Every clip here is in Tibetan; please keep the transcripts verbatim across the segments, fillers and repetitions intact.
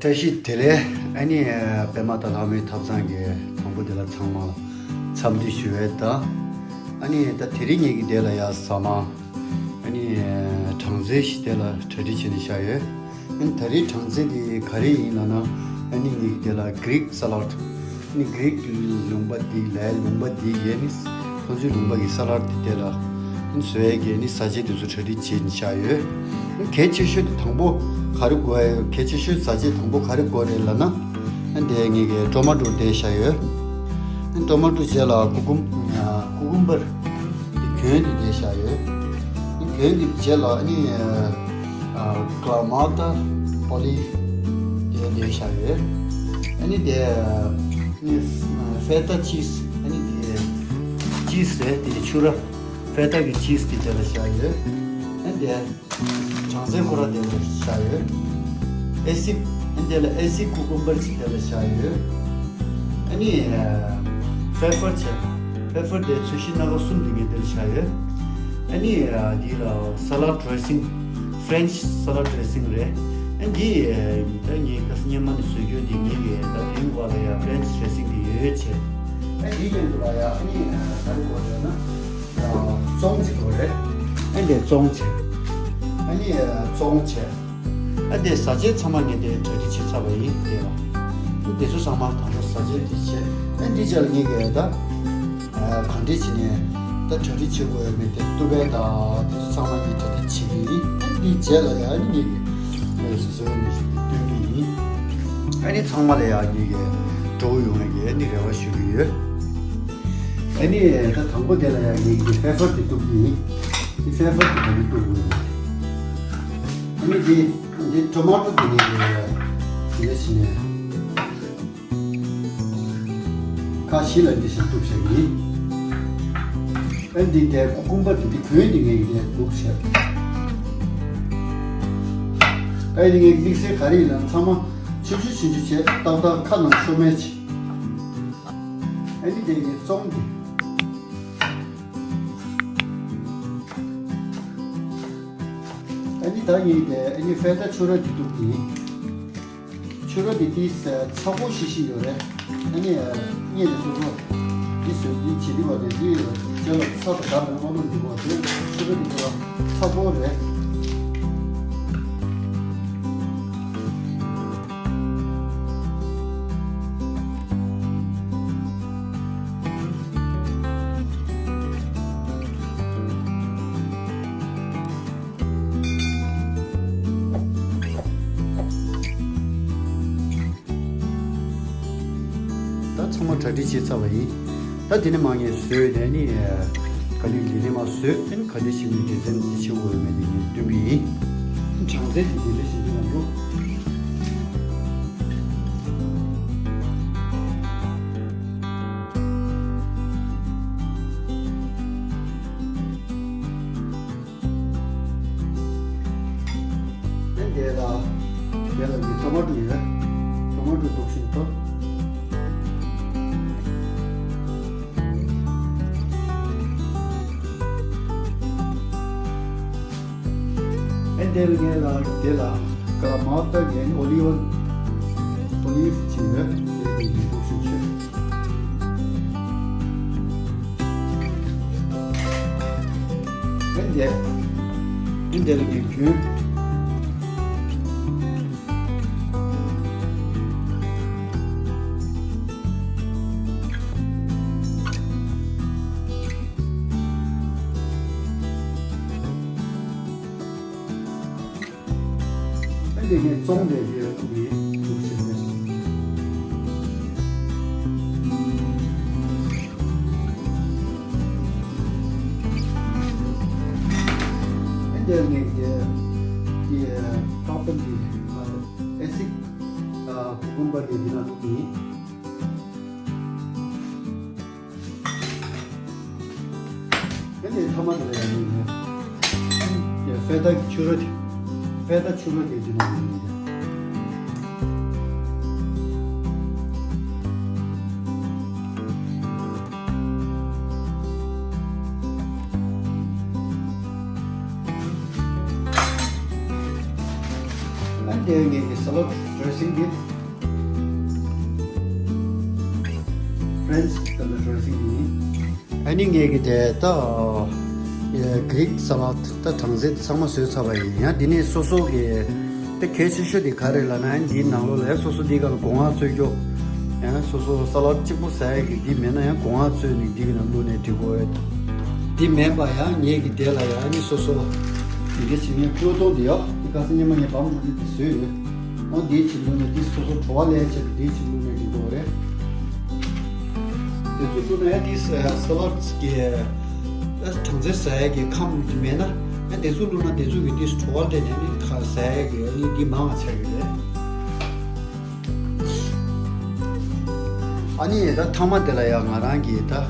བཀྲ་ཤིས་བདེ་ལེགས། ཨ་ནི་པད་མ་དང་ལྷ་མོའི་ཐབ་ཚང་གི་དང་པོ་དེ་ལ་ཚང་མ་ལ་འཚམས་འདྲི་ཞུ་ཡས་དང་། ཨ་ནི་ད་དེ་རིང་ངེད་ཀྱི་དེ་ལ་ཡ་ཟ་མ། ཨ་ནི་གྲངས་ཚད་ཞིག་དེ་ལ་གྲ་སྒྲིག་བྱས་ནས་བཞག་ཡོད། ཨ་ནི་ད་རེས་གྲངས་ཚད་དེ་ག་རེ་ཡིན་ལབ་ན། ཨ་ནི་ངེད་ཀྱི་དེ་ལ་གྷི་རིག་ས་ལཱཌ། ཨ་ནི་གྷི་རིག་ལུང་པ་འདི་ལའི་ལུང་པ་འདི་ཡས་ནི་ཁོང་ཚོའི་ལུང་པ་གི་ས་ལཱཌ་དེ་དེ་ལ་ཨ་ནི་བཟོ་ཡས་ཀྱི་ཨ་ནི་ཟ་ཆས་དེ་ཚོ་གྲ་སྒྲིག་བྱས་ནས་བཞག་ཡོད། ཨ་ནི་གལ་ཆེ་ཤོས་དེ་དང་པོ་ག་རེ་དགོས་ཡ་ཡོད། གལ་ཆེ་ཤོས་ཟ་ཆས་དང་པོ་ག་རེ་དགོས་རེད་ལབ་ན། ཨ་ནི་དེ་ངེད་ཀྱི་ཊོ་མ་ཊོ་དེ་བཞག་ཡོད། ཨ་ནི་ཊོ་མ་ཊོ་རྗེས་ལ་ཀུ་ཀུམ་ཀུ་ཀུམ་བར། དེ་གྱོན་དེ་དེ་བཞག་ཡོད། གྱོན་དེ་རྗེས་ལ་ཨ་ནི་ཨ་ཀ་ལ་མ་ཏ་ཨོ་ལིབ་དེ་དེ་བཞག་ཡོད། ཨ་ནི་དེ་ཨ་ནི་ཕེ་ཏ་ཅིས། ཨ་ནི་དེ་ཅིས་རེད། དེ་ཕྱུར་ར་ཕེ་ཏ་གི་ཅིས་དེ་དེ་ལ་བཞག་ཡོད། ཨ་ནི་དེ་གྲངས་ཚད་ཁོ་ར་དེ་ལ་བཞག་ཡོད། ཨེ་སི་ཨ་ནི་དེ་ལ་ཨེ་སི་ཀུ་ཀུམ་བར་ཅིག་དེ་ལ་བཞག་ཡོད། ཨ་ནི་ཨ་ཕེ་པར་བྱས། ཕེ་པར་དེ་ཚོས་གཞི་སྣ་ཁ་གསུམ་དེ་ངས་དེ་ལ་བཞག་ཡོད། ཨ་ནི་ཨ་འདི་ལ་ས་ལཱཌ་ཌི་རེ་སིང་། ཕེ་རེན་ཆི་ས་ལཱཌ་ཌི་རེ་སིང་རེད། ཨ་འདི་ཨ་ད་ངས་ཁ་སང་སྔོན་མ་ནས་བཟོ་རྒྱུ་འདི་ངས་ཀྱི་ད་དེ་རིང་བར་ལ་ཡ་ཕེ་རེན་ཆི་ཌི་རེ་སིང་དེ་ཡོད་བྱས། ཨ་འདི་ཡན་དུ་ལ་ཡ་ཨ་ནི་ཨ་ག་རེ་དགོས་རེད་ན། ཙོང་ཅིག་དགོས་རེད། ཨ་འདི་ཙོང་བྱས། ཨ་ནི་ཙོང་བྱས། ཨ་འདི་ཟ་ཆས་ཚང་མ་ངས་དེ་གྲ་སྒྲིག་བྱས་ཚར་བ་ཡིན་དེ་ལ། ཨ་འདི་ཚོ་ཚང་མ་དང་པོ་ཟ་ཆས་དེ་བྱས། ཨ་འདི་རྗེས་ལ་ངས་ཀྱི་ད་གང་འདྲས་བྱས་ནས་ད་གྲ་སྒྲིག་བྱེད་དགོས་ཡོད་མེད་དེ་ཏུ་པའི་ད་དེ་ཚོ་ཚང་མ་ངས་གྲ་སྒྲིག་བྱེད་ཀྱི་ཡིན། ཨ་འདི་རྗེས་ལ་ཡ་ཨ་ནི་ངས་ཀྱི་བཟོ་བཟོ་ནས་སྟོན་གྱི་ཡིན། ཨ་ནི་ཚང་མ་ལ་ཡ་ངས་ཀྱི་སྤྲོ་བོ་ཡོང་བའི་གི་ཨ་ནི་རེ་བ་ཞུ་གི་ཡོད། ཨ་ནི་ད་དང་པོ་དེ་ལ་ཡ་ངས་ཀྱི་ཕེ་པར་དེ་གཏུབ་ཀྱི་ཡིན། དེ་ཕེ་པར་དེ་ག་ནས་གཏུབ་དགོས་ཡིན། ཨ་ནི་དེ་དེ་ཊོ་མ་ཊོ་དེ་ངས་ཀྱི་དེ་ནས་བྱས་ནས་ཁ་ཕྱི་ལ་འདི་བཞིན་གཏུབ་བྱ་གི་ཡིན། ཨ་ནི་དེ་ཀུ་ཀུམ་བར་དེ་དེ་གྱོན་དེ་ངས་ཀྱི་དེ་གཏུབ་བྱ། ཨ་ནི་ངས་དམིགས་བསལ་ག་རེ་ཡིན་ན་ཚང་མ་ཆུང་ཆུང་ཆུང་ཆུང་བྱས་ཏག་ཏག་ཁ་ནང་ཤོར་མེད་བྱས། ཨ་ནི་དེ་ངས་བཙོང་གི། ཨ་ནི་ད་ངས་དེ་ཨ་ནི་ཕེ་ཏ་ཕྱུར་ར་དེ་གཏུབ་ཀྱི་ཡིན། ཕྱུར་ར་དེ་དེ་ཚ་པོ་ཤིག་ཤིག་ཡོད་རེད། ཨ་ནི་ཨ་ནི་སོ་སོ་དེ་བཟོས་དེ་བྱེད་དུས་བ་དེ་དེ་ལ་ཚ་དང་དག་པའི་དམར་པོ་འདི་བ་དེ་ཕྱུར་ར་དེ་ཚོ་ཚ་པོ་རེད། ད་ཚང་མ་གྲ་སྒྲིག་བྱས་ཚར་བ་ཡིན། ད་དེ་ནས་མ་ངས་བཟོས་ནས་ནི་ག་ལེར་དེ་ནས་མ་བཟོས་ཨ་ནི་ག་ལེར་ཞིག་ནི་ཌི་ཛའིན་འདི་བྱེད་དགོས་མེད་དེ་ངས་སྟོན་གྱི་ཡིན། གྲངས་ཚད་དེ་དེ་འདྲ་ཞིག་འདི་ང་འགྲོ། ཨ་ནི་དེ་ལ་དེ་ལ་ངས་ཊོ་མ་ཊོ་ཡོད། ཊོ་མ་ཊོ་འདུག་བཞིན་དུ། ཨ་ནི་དེ་ལ་ངས་ལ་དེ་ལ་ཀ་ལ་མ་ཏ་ངས་ཨོ་ལི་ཝ་ཨོ་ལི་ཝ་ཅིག་ཡོད། དེ་ལ་ངས་འདུག་བཞིན་བྱས། ཨ་ནི་དེ་ཨ་ནི་དེ་ལ་ངས་གྱོན། ཨ་འདི་ངས་བཙོང་བསྡད་ཀྱི་ཡོད་འདུག་ཟེར་ནས། ཨ་འདི་ངས་ཀྱི་ཀྱི་ཀ་པན་འདི་ཨེ་སི་ཨ་གུ་གུམ་པ་འདི་འདི་ན་འདུག་ནི། ཨ་ནི་ཐ་མ་དེ་ལ་ཡང་ནི་ཕེ་ཏ་གི་ཕྱུ་ར་དེ། ཕེ་ཏ་ཕྱུ་ར་དེ་དེ་ནང་ཡོད་ནི། ཨ་ནི་དེ་ངས་ཀྱི་ས་ལོ། dressing གི། French ད་ལྟ་dressing གི་ཡིན། ཨ་ནི་ངས་གི་དེ་ད་Greek salad ད་གྲངས་ཚད་ཚང་མ་བཟོས་ཚར་བ་ཡིན། ཡང་འདི་ནས་སོ་སོ་གི་ད་གལ་ཆེ་ཤོས་དེ་ག་རེ་ལབ་ན། ཨ་ནི་འདིའི་ནང་ལོགས་ལ་ཡང་སོ་སོ་འདི་ག་ལ་སྒོ་ང་འཚོལ་རྒྱུ། ཡང་སོ་སོ་salad གཅིག་པོ་ཟ་ཡ་གི་འདི་མེད་ན་ཡང་སྒོ་ང་འཚོལ་ནས་འདི་གི་ནང་བླུགས་ནས་འབྲི་དགོས་རེད། འདི་མེད་པ་ཡང་ངས་གི་དེ་ལ་ཡང་ཨ་ནི་སོ་སོ་འདི་འདྲ་བྱེད་ངས་ཀྲོ་ཏོ་འདི་ཡོད། འདི་ཁ་སང་ཉི་མ་ངས་བམ་མ་འདི་བཟོས་ཡོད། འོ་འདིའི་ཕྱི་ལོགས་ནས་འདི་སོ་སོ་བྲོ་བ་ལེན་བྱས་ཏེ་འདིའི་ཕྱི་ལོགས་ནས་འདི་འགྲོ་རེད། དེ་ཚོ་བླུགས་ན་ཡང་འདི་ས་ལ་གི་གྲངས་ཚད་ཟ་ཡ་གི་ཁམས་འདི་མེད་ན་ཡང་དེ་ཚོ་བླུགས་ན་དེ་ཚོ་གི་འདི་བྲོ་བ་སྤྲད་ནས་ནི་ཁ་ཟ་ཡ་གི་ནི་འདི་མང་བ་ཆགས་ཀྱི་རེད། ཨ་ནི་ད་ཐ་མ་དེ་ལ་ཡང་ང་རང་གི་ད་ཨ་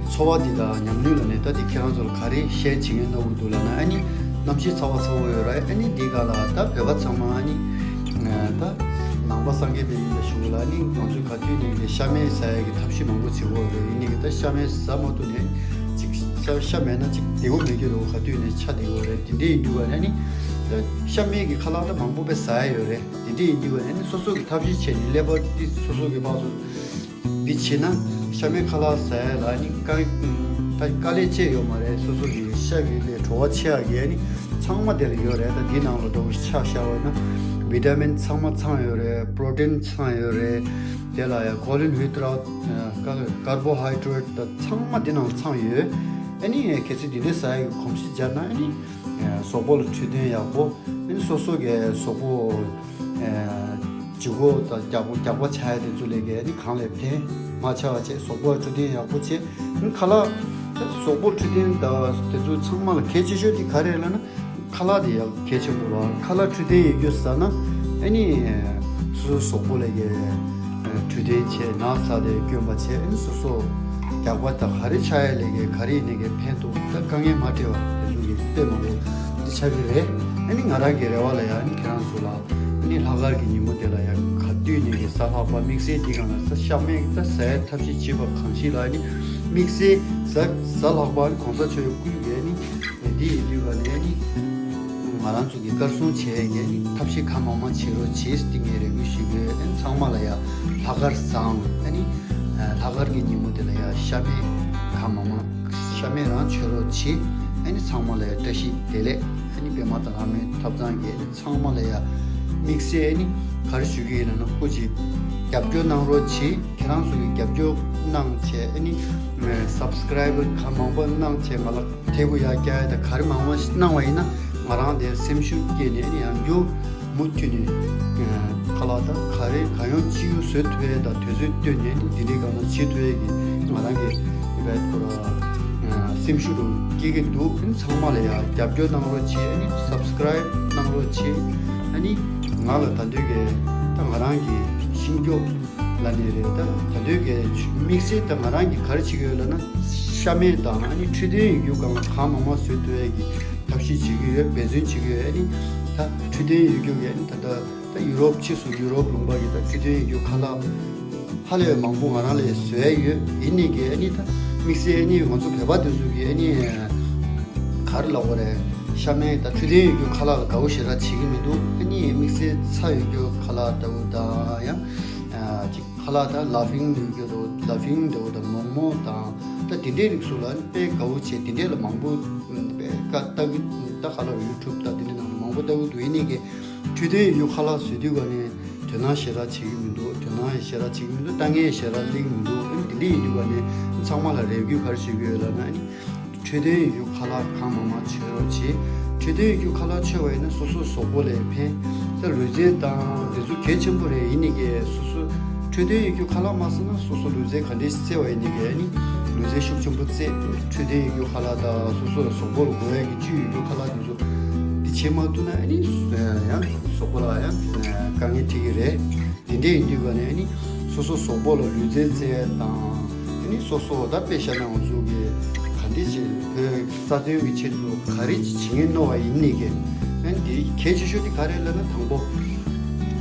འཚོ་བ་འདི་དང་ཉམས་མྱོང་ལ་ནི་ད་འདི་ཁྱེད་རང་ཚོ་ལ་ག་རེ་ཤེར་བྱེད་མཁན་སྣང་གི་འདུག་ལབ་ན། ཨ་ནི་གནམ་གཤིས་ཚ་བ་ཚ་བོ་ཡོད་རེད། ཨ་ནི་འདི་ག་ལ་ད་བོད་པ་ཚང་མ་ཨ་ནི་ད་ནང་པ་སངས་རྒྱས་པའི་ཡིན་པའི་གཞུང་ལ་ཨ་ནི་ང་ཚོས་ག་དུས་ནས་ཀྱི་ཤ་མེད་ཟ་ཡ་གི་ཐབས་ཤེས་མང་པོ་བྱེད་ཀྱི་ཡོད་རེད། ཡིན་ནའི་གི་ད་ཤ་མེད་ཟ་མ་ཐུབ་ནས་ཅིག་ཤ་ཤ་མེད་ན་ཅིག་བདེ་པོ་མེད་ཀྱི་རེད། ག་དུས་ནས་ཆ་བདེ་གི་ཡོད་རེད། དེ་འདྲ་ཡིན་དུས་ག་ནས་ཨ་ནི་ད་ཤ་མེད་ཀྱི་ཁ་ལག་ད་མང་པོ་དཔེ་ཟ་ཡ་ཡོད་རེད། དེ་འདྲ་ཡིན་དུས་ཨ་ནི་སོ་སོ་གི་ཐབས་ཤེས་བྱས་ནས་ཀླད་པ་འདི་སོ་སོ་གི་ཕར་ཚུར་འདི་བྱེད་ན་ཤ་མེད་ཁ་ལག་ཟ་ཡ་ལ་ཨ་ནི་དཀའ་ད་དཀའ་ལས་ཆེ་ཡོད་མ་རེད། སོ་སོ་གི་ཤ་གི་ལས་བྲོ་བ་ཆེ་ཡ་གི་ཨ་ནི་ཚང་མ་དེ་ལ་ཡོད་རེད། ད་འདི་ནང་ལ་འགྲོ་ཆ་བཞག་པ་ན་བི་ཏ་མིན་ཚང་མ་ཚང་ཡོད་རེད། པྲོ་ཏིན་ཚང་ཡོད་རེད། དེ་ལ་ཡ་ཀོ་ལིན་ཧུད་ར་ཀར་བོ་ཧའི་ཌྲེ་ཊི་ད་ཚང་མ་འདི་ནང་ཚང་ཡོད། ཨ་ནི་གལ་སྲིད་འདི་འདྲའི་ཟ་ཡ་གི་གོམས་གཤིས་སྦྱར་ན་ཨ་ནི་གཟུགས་པོ་ལ་འཕྲོད་བསྟེན་ཡག་པོ། ཨ་ནི་སོ་སོ་གི་གཟུགས་པོ་ལྗིད་ཁོག་དང་རྒྱགས་པ་རྒྱགས་པ་ཆགས་ཡ་དེ་ཚོ་ལས་ཀའི་ཨ་ནི་གང་ལས་ཕན་མ་ཆགས་པ་བྱས། གཟུགས་པོ་ལ་འཕྲོད་བསྟེན་ཡག་པོ་བྱས། ཨ་ནི་ཁ་ལག་གཟུགས་པོ་འཕྲོད་བསྟེན་དང་དེ་ཚོ་ཚང་མ་ལ་གལ་ཆེ་ཤོས་དེ་ག་རེ་རེད་ལབ་ན། ཁ་ལག་དེ་ཡང་གལ་ཆེན་པོ་རེད། ཁ་ལག་འཕྲོད་བསྟེན་ཡོད་རྒྱུ་ཟ་ན་ཨ་ནི་སོ་སོའི་གཟུགས་པོ་ལ་གི་འཕྲོད་བསྟེན་བྱས། ན་ཚ་དེ་སྐྱོན་པ་བྱས། ཨ་ནི་སོ་སོ་རྒྱགས་པ་དང་ག་རེ་ཆགས་ཡ་ལས་ཀའི་ག་རེ་ཡིན་ནའི་གི་ཕན་ཐོགས། ད་དཀའ་ངལ་མ་འཕྲད་པ་དེ་ཚོ་གི་དཔེ་མང་པོ་འདི་ཆགས་ཀྱི་རེད། ཨ་ནི་ང་རང་གི་རེ་བ་ལ་ཡང་ཨ་ནི་ཁྱེད་རང་ཚོ་ལ་ཨ་ནི་ལྷག་དཀར་གྱི་ཉིན་མོ་དེ་ལ་ཡང་ག་དུས་ནས་ཀྱི་གཟའ་ལྷག་པ་དམིགས་བསལ་འདི་གང་ལ་ས་ཤ་མེད་ད་ཟ་ཡ་ཐབས་ཤེས་བྱེད་པ་གང་ཞིག་ལ་ཨ་ནི་དམིགས་བསལ་གཟའ་གཟའ་ལྷག་པ་ཨ་ནི་གོང་ས་མཆོག་སྐུའི་གི་ཨ་ནི་འདི་ཡིན་དུས་ག་ནས་ཨ་ནི་ང་རང་ཚོ་གི་དཀར་སྲུང་བྱས་ཡས་ཨ་ནི་ཐབས་ཤེས་གང་མང་མང་བྱེད་རོགས་བྱེད་ཟེར་ངས་རེ་སྐུལ་ཞུ་གི་ཡོད། ཨ་ནི་ཚང་མ་ལ་ཡ་ལྷག་དཀར་བཟང་། ཨ་ནི་ལྷག་དཀར་གྱི་ཉིན་མོ་དེ་ལ་ཡ་ཤ་མེད་གང་མང་མང་ཤ་མེད་རང་མཆོད་རོགས་བྱེད། ཨ་ནི་ཚང་མ་ལ་ཡ་བཀྲ་ཤིས་བདེ་ལེགས། ཨ་ནི་པདྨ་དང་ལྷ་མོའི་ཐབ་ཚང་གི་ཨ་ནི་ཚང་མ་ལ་ཡ་དམིགས་བསལ་ཨ་ནི་ག་རེ་ཞུ་གི་ཡིན་ལབ་ན། སྐུ་མཁྱེན་རྒྱབ་སྐྱོར་གནང་རོགས་བྱེད། ཁྱེད་རང་ཚོ་གི་རྒྱབ་སྐྱོར་གནང་བྱས་ཨ་ནི་སབ་སི་ཀ་རའེ་བར་གང་མང་པོ་གནང་བྱས་ང་ལ་ཐེ་གུ་ཡར་རྒྱག་ཡ་དང་ག་རེ་མང་མང་ཞིག་གནང་བ་ཡིན་ན་ང་རང་དེ་སེམས་ཤུགས་སྐྱེས་ནས་ཨ་ནི་ཡང་བསྐྱར་མུ་མཐུད་ནས་ཁ་ལག་དང་ག་རེ་གང་ཡོང་ཅི་ཡོང་བཟོ་ཐུབ་ཡ་དང་དུས་ཚོད་བཏོན་ནས་ཨ་ནི་དེ་འདྲའི་སྒང་ལ་བྱེད་ཐུབ་ཡ་གི་ང་རང་གི་བེད་ཁོ་ར་སེམས་ཤུགས་རུ་སྐྱེ་གི་འདུག་ཨ་ནི་ཚང་མ་ལ་ཡ་རྒྱབ་སྐྱོར་གནང་རོགས་བྱེད། ཨ་ནི་སབ་སི་ཀ་རའེ་བར་གནང་རོགས་བྱེད། ཨ་ནི་ང་ལ་ད་འདོད་གི་ད་ང་རང་གི་ཤིང་སྐྱོགས་ལ་ནས་རེད། ད་ད་འདོད་གི་དམིགས་བསལ་ད་ང་རང་གི་ག་རེ་བྱེད་ཀྱི་ཡོད་ལབ་ན་ཤ་མེད་དང་ཨ་ནི་འཕྲོད་བསྟེན་ཡོད་རྒྱུ་གང་ལ་གང་མང་མང་བཟོ་ཐུབ་ཡ་གི་ཐབས་ཤེས་བྱེད་ཀྱི་ཡོད། འབད་བརྩོན་བྱེད་ཀྱི་ཡོད། ཨ་ནི་ད་འཕྲོད་བསྟེན་ཡོད་རྒྱུ་གི་ཨ་ནི་ད་ད་ད་ཡུ་རོབ་ཕྱིས་སུ་ཡུ་རོབ་ལུང་པ་གི་ད་འཕྲོད་བསྟེན་ཡོད་རྒྱུ་ཁ་ལག་ཧ་ལས་པའི་མང་པོ་ང་རང་ལ་བཟོ་ཡ་ཡོད། ཡིན་ནའི་གི་ཨ་ནི་ད་དམིགས་བསལ་ཨ་ནི་ང་ཚོ་བོད་པ་དེ་ཚོ་གི་ཨ་ནི་ག་རེ་ལབ་དགོས་རེད། ཤ་མེད་ད་འཕྲོད་བསྟེན་ཡོད་རྒྱུ་ཁ་ལག་ལ་དགའ་བོ་ཞེ་དྲག་བྱེད་ཀྱི་མི་འདུག་ཨ་ནི་དམིགས་བསལ་ཚྭ་ཡོད་རྒྱུ་ཁ་ལག་ལྟ་བུ་དང་ཡང་ཅིག་ཁ་ལག་ད་ལ་ཕིང་ཡོད་རྒྱུ་དང་ལ་ཕིང་འདྲ་བོ་དང་མོག་མོག་དང་ད་དེ་འདྲའི་རིགས་སུ་ལ་དཔེ་དགའ་བོ་བྱས། དེ་འདྲའི་ལ་མང་པོ་དཔེ་ཀ་ལྟ་གི་ད་ཁ་ལག་ཡུ་ཊུབ་ད་དེ་འདྲའི་ནང་ལ་མང་པོ་ལྟ་གི་འདུག་ཡིན་ནའི་གི་འཕྲོད་བསྟེན་ཡོད་རྒྱུ་ཁ་ལག་བཟོས་དུས་ག་ནས་དོ་སྣང་ཞེ་དྲག་བྱེད་ཀྱི་མི་འདུག་དོ་སྣང་ཞེ་དྲག་བྱེད་ཀྱི་མི་འདུག་ལྟ་ངན་ཞེ་དྲག་སླེབས་ཀྱི་མི་འདུག་ཨ་ནི་དེ་འདྲ་ཡིན་དུས་ག་ནས་ཚང་མ་ལ་རེ་སྐུལ་ག་རེ་ཞུ་གི་ཡོད་ལབ་ན། ཨ་ནི་འཕྲོད་བསྟེན་ཡོད་རྒྱུ་ཁ་ལག་གང་མང་མང་མཆོད་རོགས་བྱེད། འཕྲོད་བསྟེན་ཡོད་རྒྱུ་ཁ་ལག་མཆོད་པ་ཡིན་ན་སོ་སོའི་གཟུགས་པོ་ལ་ཕན། ད་ལུས་རྩལ་དང་དེ་ཚོ་གལ་ཆེན་པོ་རེད། ཡིན་ནའི་གི་སོ་སོ་འཕྲོད་བསྟེན་ཡོད་རྒྱུ་ཁ་ལག་མ་ཟ་ན་སོ་སོ་ལུས་རྩལ་ག་འདྲས་རྩེ་བ་ཡིན་ནའི་གི་ཨ་ནི་ལུས་རྩལ་ཤུགས་ཆེན་པོ་རྩེ། འཕྲོད་བསྟེན་ཡོད་རྒྱུ་ཁ་ལག་དང་སོ་སོའི་གཟུགས་པོ་ལ་དགོས་ཡ་གི་བཅུད་ཡོད་རྒྱུ་ཁ་ལག་དེ་ཚོ་འདི་བྱེད་མ་ཐུབ་ན་ཨ་ནི་ཡང་གཟུགས་པོ་ལ་ཡང་དཀའ་ངལ་འཕྲད་ཀྱི་རེད། དེ་འདྲ་ཡིན་དུས་ག་ནས་ཨ་ནི་སོ་སོ་གཟུགས་པོ་ལ་ལུས་རྩལ་རྩེ་དང་ཨ་ནི་སོ་སོ་ད་དཔེ་བཞག་ན་ང་ཚོ་གི་ག་འདྲ་ཅིག་བོད་རྩ་དོན་གྱི་ཆེད་དུ་ག་རེ་ཅིག་བྱེད་མཁན་མནོ་བ་ཡིན་ནའི་གི་ཨ་ནི་དེ་གལ་ཆེ་ཤོས་དེ་ག་རེ་ལབ་ན་དང་པོ་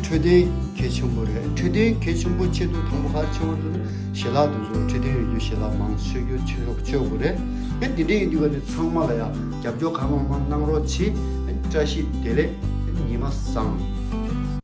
འཕྲོད་བསྟེན་གལ་ཆེན་པོ་རེད། འཕྲོད་བསྟེན་གལ་ཆེན་པོ་ཆེད་དུ་དང་པོ་ག་རེ་བྱེད་དགོས་རེད་ལབ་ན་ཞལ་ལག་དེ་ཚོ་འཕྲོད་བསྟེན་ཡོད་རྒྱུ་ཞལ་ལག་མང་ཤོས་རྒྱུ་མཆོད་མཆོད་དགོས་རེད། ཨ་ནི་དེ་འདྲ་ཡིན་དུས་ག་ནས་ཚང་མ་ལ་ཡང་རྒྱབ་སྐྱོར་གང་མང་མང་གནང་རོགས་བྱེད། ཨ་ནི་བཀྲ་ཤིས་བདེ་ལེགས། ཉི་མ་བཟང་།